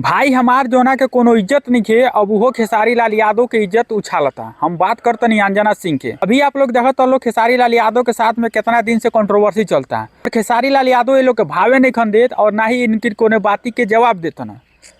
भाई हमार जोना के कोनो इज्जत नइखे, अब उहो खेसारी लाल यादव के इज्जत उछालता। हम बात करतनी अंजना सिंह के। अभी आप लोग देखत लोग खेसारी लाल यादव के साथ में कितना दिन से कंट्रोवर्सी चलता। खेसारी लाल यादव ये लोग के भावे नहीं खन देत और ना ही इनकी कोनो बाती के जवाब देतन,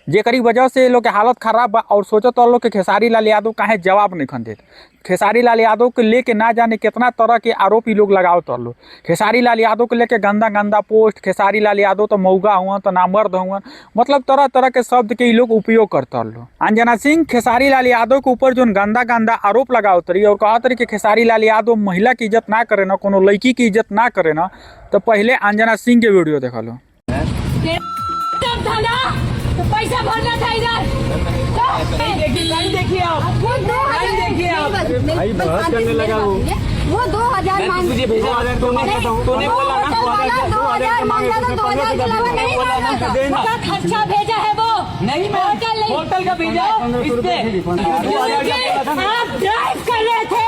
जेकरी वजह से ये लोग के हालत खराब बा। और सोचत लोग के खेसारी लाल यादव काहे जवाब नहीं खन देत। खेसारी लाल यादव के लेके ना जाने कितना तरह के आरोप ई लोग लगावत लोग। खेसारी लाल यादव के लेके गंदा गंदा पोस्ट, खेसारी लाल यादव तो मौगा हुआ तो नामर्द हुआ, मतलब तरह तरह के शब्द के ई लोग उपयोग करता लोग। अंजना सिंह खेसारी लाल यादव के ऊपर जो गंदा गंदा आरोप लगावत रही और कहत रही कि खेसारी लाल यादव महिला की इज्जत ना करे ना, कोनो लड़की की इज्जत ना करे ना, तो पहले अंजना सिंह के वीडियो देखा लो। तब था ना तो पैसा भरना था इधर। लाइन देखिए आप, वो 2000 देखिए आप। भाई बहस करने लगा वो। वो 2000 मांग तुझे भेजा, तूने तूने बोला ना 2000 मांगा था, 2000 के अलावा नहीं मांगा था। देना। उसका खर्चा भेजा है वो नहीं मैम, होटल नहीं। होटल का भेजा है इस पे। क्योंकि आप ड्राइव कर रहे थे,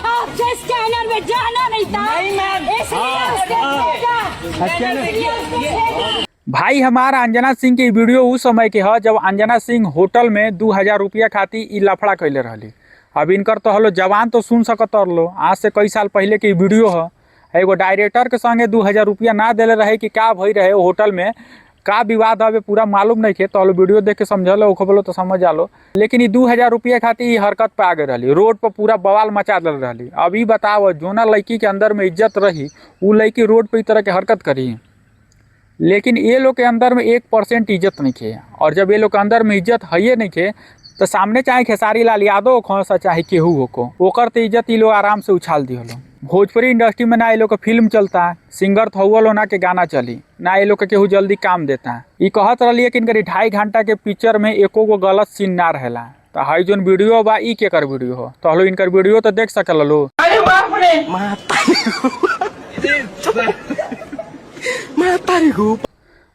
आपसे स्कैनर में जाना नहीं था, नहीं मैम। इसलिए उसने भेजा, इसलिए उसने भेजा। भाई हमारा अंजना सिंह के वीडियो उस समय के ह जब अंजना सिंह होटल में 2000 रुपया खाती ई लफड़ा कैले रहली। अब इनकर तो हलो जवान तो सुन सकत लो, आज से कई साल पहले के वीडियो ह। एगो डायरेक्टर के संगे 2000 रुपया ना देले रहे कि का भई रहे होटल में, का विवाद हवे पूरा मालूम नहीं थे, तो हलो वीडियो देख के समझलो ओखबलो तो समझ आलो। लेकिन ई 2000 रुपया खातिर ई हरकत पे आ गई रहली, रोड पर पूरा बवाल मचा दिल रहली। अब ई बताओ जोना लड़की के अंदर में इज्जत रही उ लड़की रोड पर ई तरह के हरकत करी। लेकिन ये लोग के अंदर में 1% इज्जत नहीं थे, और जब ये लोग के अंदर में इज्जत है नहीं थे तो सामने चाहे खेसारी लाल यादव हो सा चाहे केहू हो को, ओकर तो इज्जत ये लोग आराम से उछाल दिहलो। भोजपुरी इंडस्ट्री में ना ये लोग के फिल्म चलता, सिंगर तो हुआ ना के गाना चली, ना ये लोग के केहू जल्दी काम देता। ये कहत रही है कि इनकर 2.5 घंटा के पिक्चर में एको गो गलत सीन ना रहेला। तो हई जोन वीडियो बा ई केकर वीडियो हो, तो हलो इनकर वीडियो तो देख सकल लो।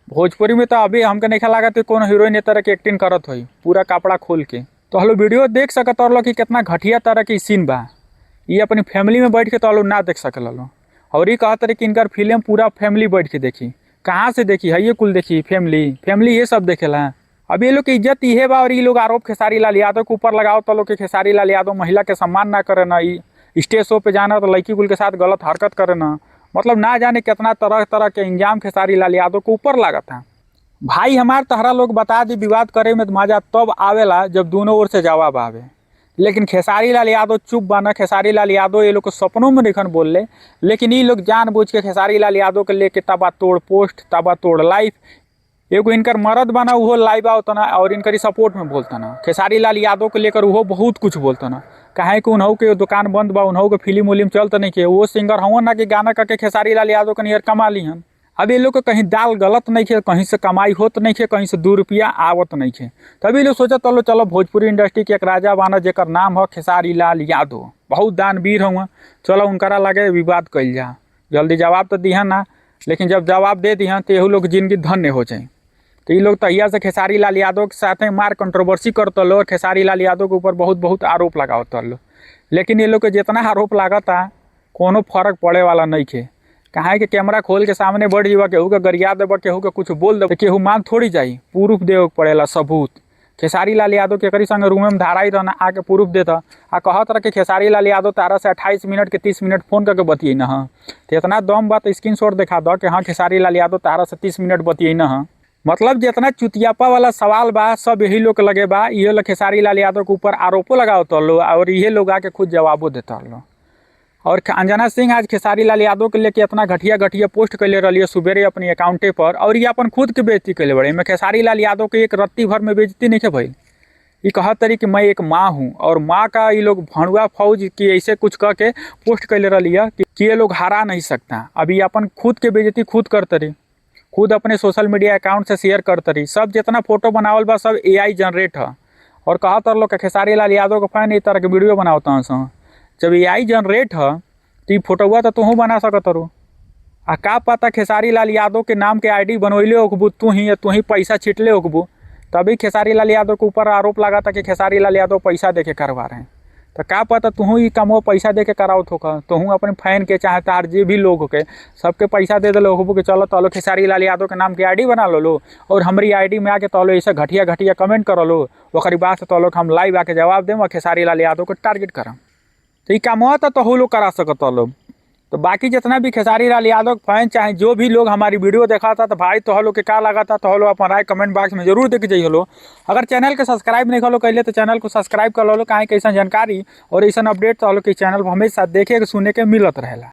भोजपुरी में तो अभी हमके नहीं लागत कोनो हीरोइन तरह के एक्टिंग करत होई पूरा कपड़ा खोल के। तो हलो वीडियो देख सकत और कि कितना घटिया तरह के सीन बा। ये अपनी फैमिली में बैठ के तो हलो ना देख सकल लो। और ये कहत रहे कि इनकर फिल्म पूरा फैमिली बैठ के देखी, कहाँ से देखी है ये कुल देखी फैमिली, फैमिली ये सब देखेला। अब ये लोग की इज्जत इहे बा और ये लोग आरोप खेसारी लाल यादव के ऊपर लगाओ तो लोग के खेसारी लाल यादव महिला के सम्मान ना करे ना, स्टेज शो पे जाना तो लड़की कुल के साथ गलत हरकत करे ना, मतलब ना जाने कितना तरह तरह के इंजाम खेसारी लाल यादव के ऊपर लागत है। भाई हमार तहरा लोग बता दी विवाद करे में मजा तब आवेला जब दोनों ओर से जवाब आवे, लेकिन खेसारी लाल यादव चुप बाना। खेसारी लाल यादव ये लोग के सपनों में नहीं बोल ले, लेकिन ये लोग जानबूझ के खेसारी लाल यादव के लेके तबा तोड़ पोस्ट, तबा तोड़ लाइफ। एगो इनकर मर्द बना उहो लाइव आवतना और इनकर सपोर्ट में बोलता ना। खेसारी लाल यादव के लेकर उहो बहुत कुछ बोलता ना, काहे कि उन्हों के दुकान बंद बा, उन्हों के फिल्म उलिम चलता नहीं के वो सिंगर हवन ना कि गाना करके खेसारी लाल यादव के नियर कमा ली हन। अब ये लोग के कहीं दाल गलत नहीं खे, कहीं से कमाई होत नहीं खे, कहीं से 2 रुपया आवत नहीं खे, तभी लोग सोचत चलो चलो भोजपुरी इंडस्ट्री के एक राजा बाना जेकर नाम है खेसारी लाल यादव, बहुत दानवीर हुआ, चलो उनकरा लगे विवाद कइल जा, जल्दी जवाब तो दिहन ना, लेकिन जब जवाब दे दिहन तो यहू लोग जिंदगी धन्य हो जाए। तो ये लोग तहिया से खेसारी लाल यादव के साथ मार कंट्रोवर्सी करते लो और खेसारी लाल यादव के ऊपर बहुत बहुत आरोप लगावत लो, लेकिन ये लोग के जितना आरोप लागता कोनो फर्क पड़े वाला नहीं खे। काहे कि कैमरा खोल के सामने बढ़ जीवा, केहू के गरिया देबा, केहू के कुछ बोल देबा, केहू मान थोड़ी जाई, प्रूफ देवे के पड़ेला सबूत। खेसारी लाल यादव के करी संग रूम में धाराई रहना आके प्रूफ देता आ कहत रह कि खेसारी लाल यादव तारा से 28 मिनट के 30 मिनट फोन करके बतियै न हँ, तो इतना दम बा तो स्क्रीनशॉट दिखा दो कि हाँ खेसारी लाल यादव तारा से 30 मिनट बतियै न हँ। मतलब जितना चुतियापा वाला सवाल बा सब यही लोग लगे बा, इहे लोग खेसारी लाल यादव के ऊपर आरोपो लगावत लो और इहे लोग आके खुद जवाबो देता लो। और अंजना सिंह आज खेसारी लाल यादव के लेके इतना घटिया घटिया पोस्ट कैले रही है सुबेरे अपनी अकाउंटे पर, और ये अपन खुद के बेइज्जती कैले बड़े। में खेसारी लाल यादव के एक रत्ती भर में बेइज्जती नहीं है भाई। ये कहत तरी कि मैं एक माँ हूँ और माँ का ये लोग भणुआ फौज की ऐसे कुछ कह के पोस्ट कैले रही है कि ये लोग हरा नहीं सकता। अभी अपन खुद के बेइज्जती खुद करत रही, खुद अपने सोशल मीडिया अकाउंट से शेयर करत रही, सब जितना फोटो बनावल बा सब AI generate है। और कहत रह लोग के खेसारी लाल यादव के फैन इस तरह के वीडियो बनावत हन, जब AI generate है तो फोटोवा तो तुहू बना सकत रो। आ का पता खेसारी लाल यादव के नाम के आईडी बनवैले होकबू तू ही, या तू ही पैसा छिटले होकबू, तभी खेसारी लाल यादव के ऊपर आरोप लगा था कि खेसारी लाल यादव पैसा दे के करवा रहे हैं। तो का पता तुहू ई कामवा पैसा दे के करावत होख, तुहू अपने फैन के चाहे तार जे भी लोग होके सबके पैसा दे देलो होबो कि चलो तलो खेसारी लाल यादव के नाम के आईडी बना लो और हमारी आईडी में आके तलो ऐसे घटिया घटिया कमेंट कर लो, ओकरी बाद से तलो हम लाइव आके जवाब देम और खेसारी लाल यादव के टारगेट करम। तो ई कामवा तो तोहू लोग करा सकत लोग। तो बाकी जितना भी खेसारी लाल यादव फैन चाहे जो भी लोग हमारी वीडियो देखा था, तो भाई तो लोग के का लगा था तो लोग अपन राय कमेंट बॉक्स में जरूर देख जाइए लो। अगर चैनल के सब्सक्राइब नहीं करो कैले तो चैनल को सब्सक्राइब कर लो, काहे कि ऐसा जानकारी और ऐसा अपडेट तो लोग के चैनल पर हमेशा देखे के सुने के मिलत रहेला।